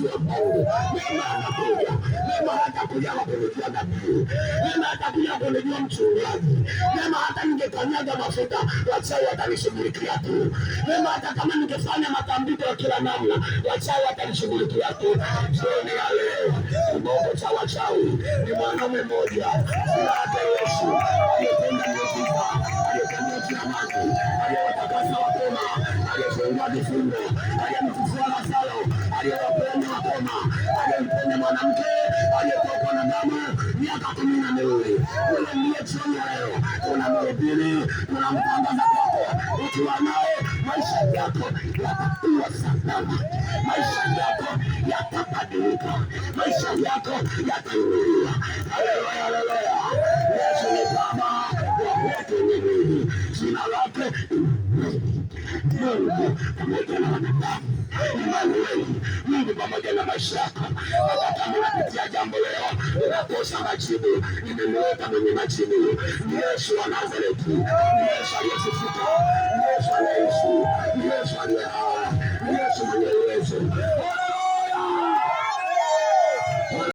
Sio Mungu. Neema anakuja. Neema hatakuja kwa kunijua nabii. Neema hatakuja kunijua mchungaji. Neema hata ningekanyaga mafuta, wachawi watanishughulikia tu. Neema hata kama ningefanya matambiko ya kila namna, wachawi watanishughulikia tu. Jioni ya leo, kiboko cha wachawi ni mwanaume mmoja, jina lake Yesu, aliyetenda miujiza, aliyetenda juu ya maji, aliyewatakasa wakoma, aliyefungua vifungo, aliyemfufua Lazaro, aliyewaponya wakoma, aliyemponya mwanamke aliyetokwa na damu miaka 12. Huyo ndiye jioni ya leo tunamhubiri, tunamtangaza kwako. Ukiwa naye maisha yako yatakuwa salama, maisha yako yatabadilika, maisha yako yatainuliwa. Haleluya, haleluya! Yesu ni Baba wa wote wenye mwili, jina lake Mungu pamoja na wanadamu. Emanueli, Mungu pamoja na maisha yako. Hata kama unapitia jambo leo unakosa majibu, nimemweka mwenye majibu, ni Yesu wa Nazareti, ni Yesu aliyefufuka, ni Yesu anayeishi, ni Yesu aliye hai.